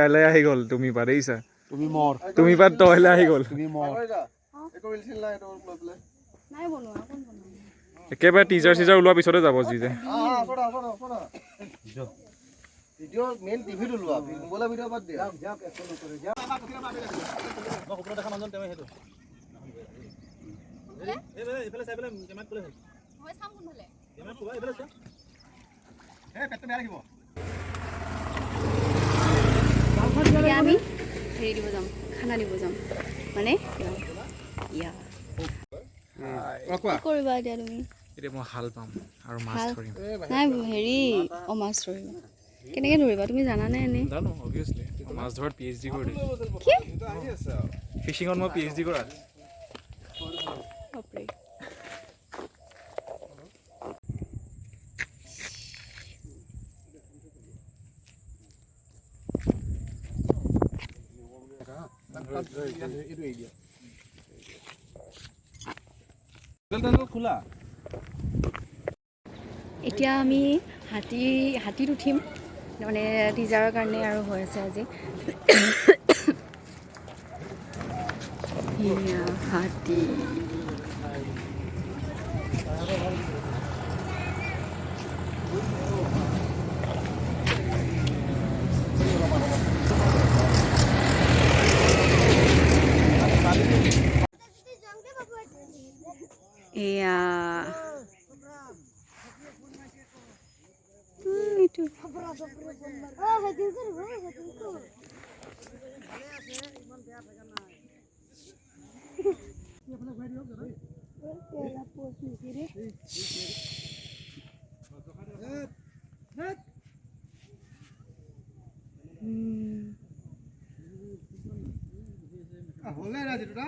ইয়ালৈ আহি গ'ল। তুমি পা দেখিছা? তুমি মৰ। তুমি পা তইলৈ আহি গ'ল। তুমি মৰ। নাই বনোৱা, কোন বনোৱা? একেবাৰে টিজাৰ চিজাৰ ওলোৱাৰ পিছতে যাব যি যে। ভিডিঅ' মেইন টিভিত ওলোৱা, মোবাইলৰ ভিডিঅ' বাদ দিয়া। মই চাম কোনফালে। এতিয়া আমি হেৰি দিব যাম, খানা দিব যাম। মানে ইয়া কি কৰিবা এতিয়া তুমি? এতিয়া মই হাল পাম আৰু মাছ হাল? ধৰিম। নাই, হেৰি, অঁ, মাছ ধৰিবা? কেনেকৈ ধৰিবা তুমি, জানানে এনেই? জানো, অভিয়াছলি, মাছ ধৰাত পিএইচডি কৰি দিছোঁ। কি? ফিচিঙত মই পিএইচডি কৰা। বাপৰে! এইটো এৰি দিয়া। খোলা। এতিয়া আমি হাতীত উঠিম, মানে টিজাৰৰ কাৰণে আৰু হৈ আছে আজি। এয়া হাতী। এয়া এইটো। হ'লে ৰাজিটো না।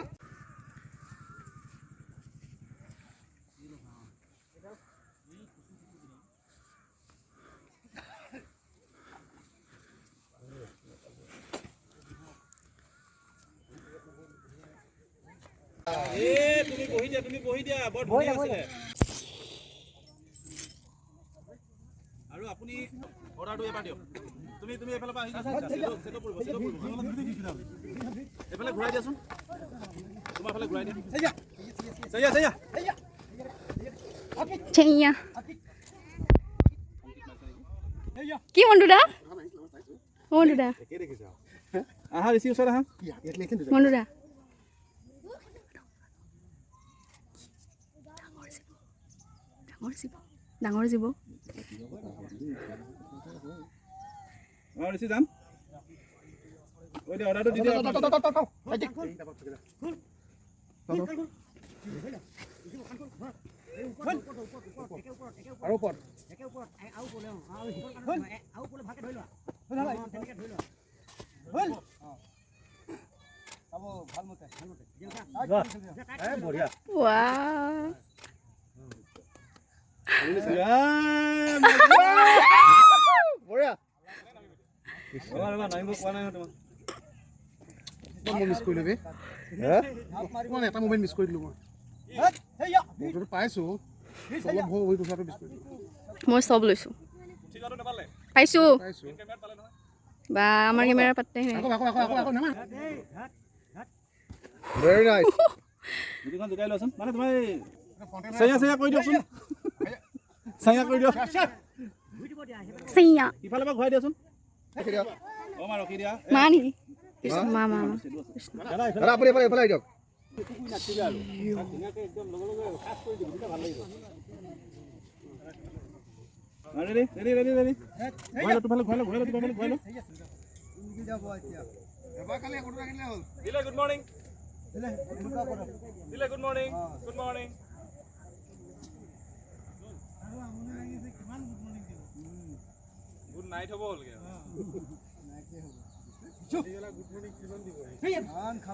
এ তুমি বহি দিয়া, তুমি বহি দিয়া, বৰ ধুনীয়া আছিলে। আৰু আপুনি অৰ্ডাৰটো এবাৰ দিয়ক। তুমি এইফালৰ পৰা আহি চেটো পৰিব, চেটো পৰিব। এইফালে ঘূৰাই দিয়াচোন, তোমাৰ ফালে ঘূৰাই দিয়া। চেয়া চেয়া। চেইয়া কি মন্টু দা, মন্টু দা? আহা ঋষি, ওচৰত আহা। মন্টু দা, ডাঙৰ জীৱ, ডাঙৰ জীৱ, ডাঙৰ জীৱ। অঁ ঋষি, যাম। ঐ দিয়া, অৰ্ডাৰটো দি দিয়া। আৰু ওপৰত। বঢ়িয়া। ৱাও! বঢ়িয়া। ৰ'বা ৰ'বা, নামিব কোৱা নাই নহয় তোমাক। মই মিছ কৰিলোঁ বে, মই এটা মোবাইল মিছ কৰি দিলোঁ। মই মোৰটোতো পাইছোঁ, অলপ ভৰি উঠাটো মিছ কৰি দিলোঁ। মই চব লৈছোঁ, পাইছোঁ। পাইছোঁ। বা, আমাৰ কেমেৰা পাত্তাই নাই। আকৌ আকৌ আকৌ আকৌ আকৌ নামা। Very nice. গুটিখন জোকাই লোৱাচোন, মানে তোমাৰ এই চেয়া চেয়া কৰি দিয়কচোন, চেয়া কৰি দিয়ক। চেইয়া। ইফালৰ পৰা ঘূৰাই দিয়াচোন। অ মা, ৰখি দিয়া। মা নেকি? কৃষ্ণ, মা মা মা। দাদা, আপুনি এইফালে, এইফালে আহি দিয়ক। ৰেডি ৰেডি ৰেডি ৰেডি, ঘূৰাই ল, তোৰফালে ঘূৰাই ল, ঘূৰাই ল, তোৰফালে ঘূৰাই ল। এবাৰ খালি একোটো ৰাখিলে হ'ল। দিলে গুড মৰ্ণিং, দিলে good morning, good morning. Good night হ'ব হ'লগে।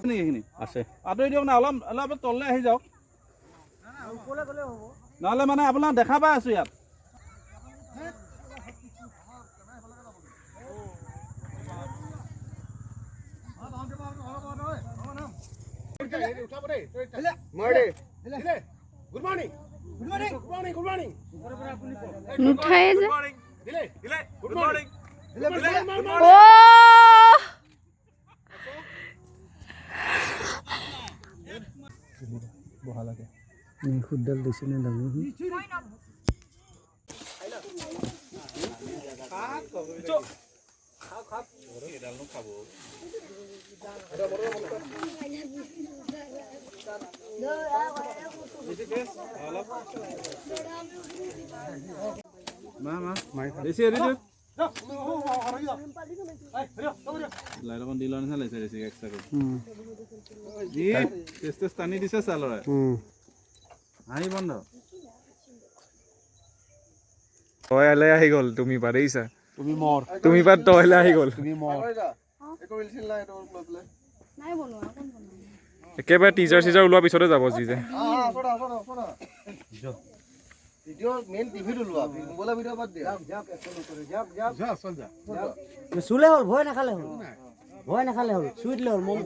নেকি এইখিনি আছে, আঁতৰি দিয়ক না অলপ, অলপ তললৈ আহি যাওক। নহ'লে মানে আপোনাক দেখা পাই আছোঁ ইয়াত। Good morning, good morning, good morning, good morning. নুঠায়ে যে। দিলে গুড মৰ্ণিং। অ'। বহা লাগে। সুদডাল দিছে নে ডাঙৰ। টানি দিছে চালৰে হাঁহি বন্ধ। তইলে আহি গ'ল তুমি পা দেখিছা, তুমি মৰ, তুমি পা তইলে আহি গ'ল। তুমি মৰ। একেবাৰে টিজাৰ চিজাৰ ওলোৱাৰ পিছতে যাব যি যে। চুলে হ'ল, ভয় নাখালে হ'ল, ভয় নাখালে হ'ল, চুই দিলে হ'ল। মম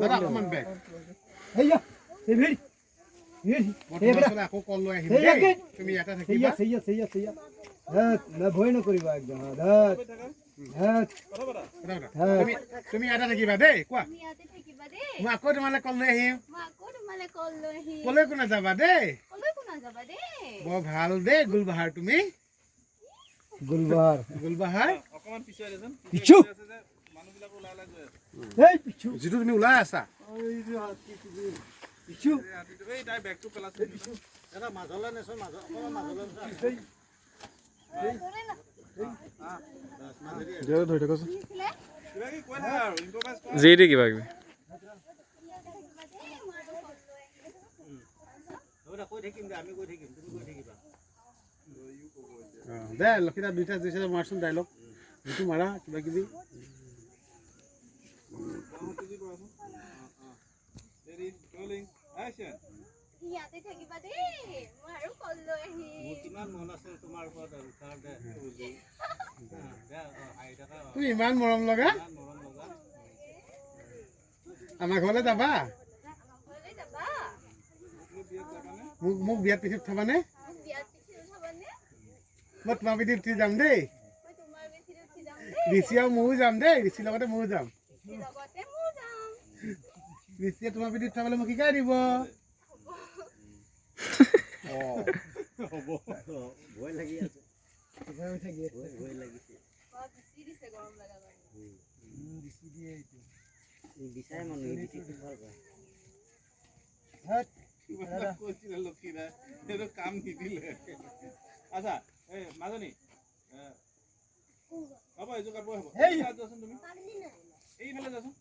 ভয় নকৰিবা একদম। তুমি ইয়াতে থাকিবা দেই, কোৱা। মই আকৌ তোমালৈ কল লৈ আহিম, কলৈকো নাযাবা দেই। বৰ ভাল দেই গুলবাহাৰ, তুমি গুলবাহাৰ, গুলবাহাৰ যিটো তুমি ওলাই আছা। যি দি কিবা কিবি দে লক্ষিতা দুইটা দিছে মাৰচোন ডাইলগ যিটো মাৰা কিবা কিবি। তুমি ইমান মৰম লগা, আমাৰ ঘৰলৈ যাবা? মোক বিয়াত পিঠিত থবানে? মই তোমাৰ পিঠিত উঠি যাম দেই। ঋষি আৰু ময়ো যাম দেই, ঋষিৰ লগতে ময়ো যাম। ঋষিয়ে তোমাৰ পিঠিত উঠাবলৈ মোক শিকাই দিব। কাম নিদিলে। আচ্ছা এই মাজনী হ'ব, এইযোৰ কাপোৰ হ'ব। যোৱাচোন তুমি এইফালে যোৱাচোন।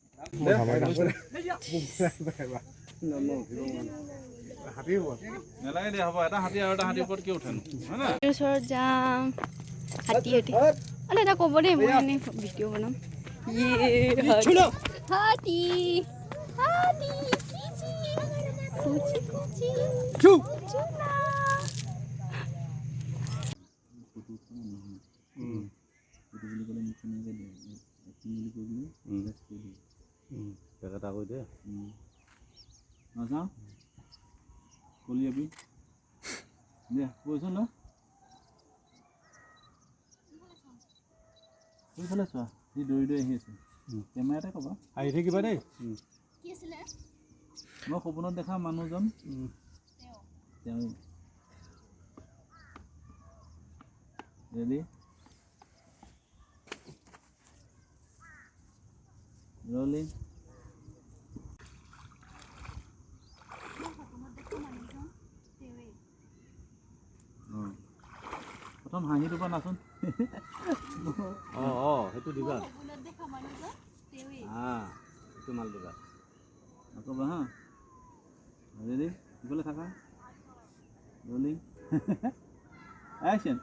নালাগে দিয়া, হ'ব। এটা হাতী আৰু এটা হাতীৰ ওপৰত কিয় উঠেনো, হয় না? ওচৰত যাম, হাতী হাতী। অ দাদা ক'ব দেই, মই এনেই ভিডিঅ' বনাম। হাতী হাতী কুচি কুচি চুনা। এইফালে চোৱা, সি দৌৰি দৌৰি আহি আছে। কেমেৰাতে ক'বা, আহি থাকিবা দেই। মই সপোনত দেখা মানুহজন তেওঁ। Ready, rolling. প্ৰথম হাঁহিটোৰ পৰা নাচোন। অঁ অঁ, সেইটো দিবা, সেইটো মাল দিবা। আকৌ হা, ৰেডি, ইফালে থাকা, ৰলিং, একশ্যন।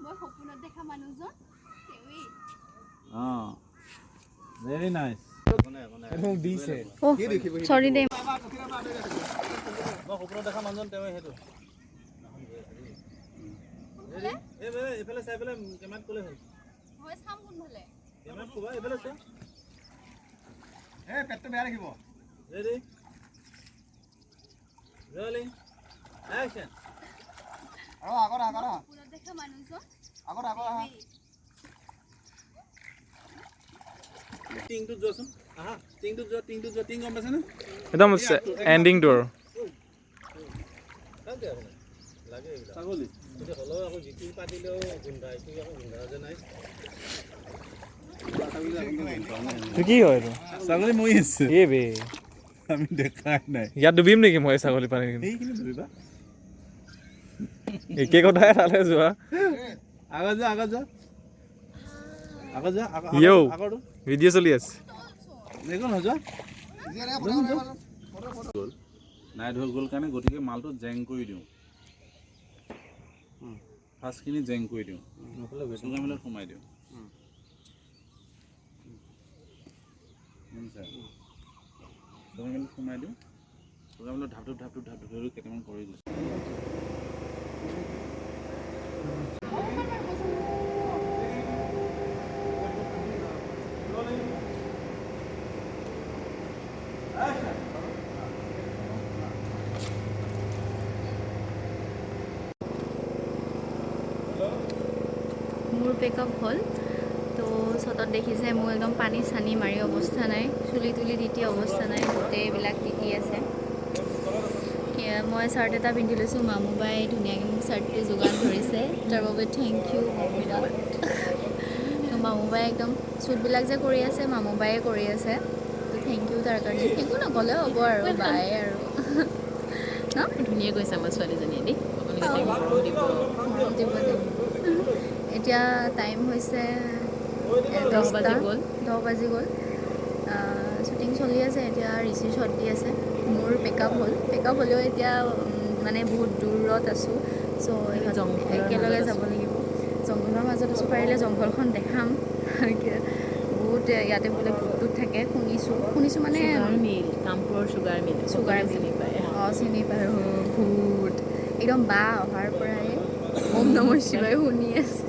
মই সপোনত দেখা মানুহজন তেওঁৱেই। অঁ, ভেৰি নাইচ। চৰি দেই। মই সপোনত দেখা মানুহজন তেওঁৱেই। সেইটো এইফালে চাই পেলাই কেমেৰাত ক'লে হ'ল। মই চাম কোনফালে? কেমেৰাত ক'বা, এইফালে চোৱা। এই পেটটো বেয়া লাগিব। Ready, rolling, action. আৰু আগত আগত সপোনত দেখা মানুহজন আগত আগত আহা। টিংটোত যোৱাচোন, আহা টিংটোত যোৱা, টিংটোত যোৱা, টিং গম পাইছেনে? একদম এণ্ডিংটো আৰু ছাগলী কি হয় এইটো? ছাগলী মৰি আছে। এই বে, আমি দেখাই নাই। ইয়াত ডুবিম নেকি মই ছাগলী পানী? সেইখিনি ডুবিবা। একে কথাই তালৈ যোৱা। আগত যোৱা, আগত যোৱা, আগত যোৱা। ইয়ৌ। আগৰটো ভিডিঅ' চলি আছে। একো নহয়, যোৱা গ'ল নাই ধৰি গ'ল কাৰণে গতিকে মালটো জেং কৰি দিওঁ, ফাৰ্ষ্টখিনি জেং কৰি দিওঁ, চুগাৰ মিলত সোমাই দিওঁ। চুগাৰ মিলত সোমাই দিওঁ, চুগাৰ মিলত ঢাপঢুপ ঢাপঢুপ ঢাপঢুপ ধৰি কেইটামান কৰি গৈছোঁ। মোৰ পেকআপ হ'ল তো চতত দেখিছে মোৰ একদম পানী চানী মাৰি অৱস্থা নাই, চুলি তুলি তিতি অৱস্থা নাই, গোটেইবিলাক তিতি আছে। মই চাৰ্ট এটা পিন্ধি লৈছোঁ, মামু বাই ধুনীয়াকৈ মোক চাৰ্টটো যোগান ধৰিছে, তাৰ বাবে thank U মামু। তো মামু বাই একদম শ্বুটবিলাক যে কৰি আছে মামু বায়ে কৰি আছে, তো thank U তাৰ কাৰণে। Thank you নক'লেও হ'ব আৰু, বাই আৰু ন। ধুনীয়া কৈছে আমাৰ ছোৱালীজনীয়ে দেই, আপোনালোকে তাইক মৰম দিব। মৰম দিব দেই। এতিয়া টাইম হৈছে 10 বাজি গ'ল। 10 বাজি গ'ল। শ্বুটিং চলি আছে এতিয়া, ঋষি শ্বট দি আছে। মোৰ পেকআপ হ'ল, পেকআপ হ'লেও এতিয়া মানে বহুত দূৰত আছোঁ, চ' একেলগে যাব লাগিব। জংঘলৰ মাজত আছোঁ, পাৰিলে জংঘলখন দেখাম। বহুত ইয়াতে বোলে ভূত থাকে, শুনিছোঁ, শুনিছোঁ মানে মিল, কামপুৰৰ চুগাৰ মিল, চুগাৰ মিল চিনি পায়। অঁ চিনি পাওঁ, ভূত একদম বা অহাৰ পৰাই ওম নম শিৱায় শুনি আছে।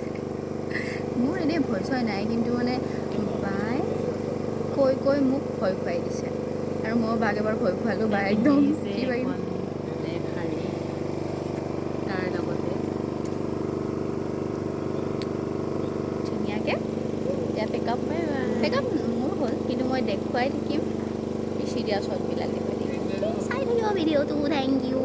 মোৰ এনেই ভয় চয় নাই, কিন্তু মানে বাই কৈ কৈ মোক ভয় খুৱাই দিছে, আৰু ময়ো বাক এবাৰ ভয় খুৱালোঁ। বা একদম কিবা তাৰ লগতে ধুনীয়াকৈ এতিয়া পেকআপ, পেকআপ মোৰ হ'ল, কিন্তু মই দেখুৱাই থাকিম, বেছি দিয়া শ্বটবিলাক দেখুৱাই থাকিম, চাই থাকিব ভিডিঅ'টো। Thank you.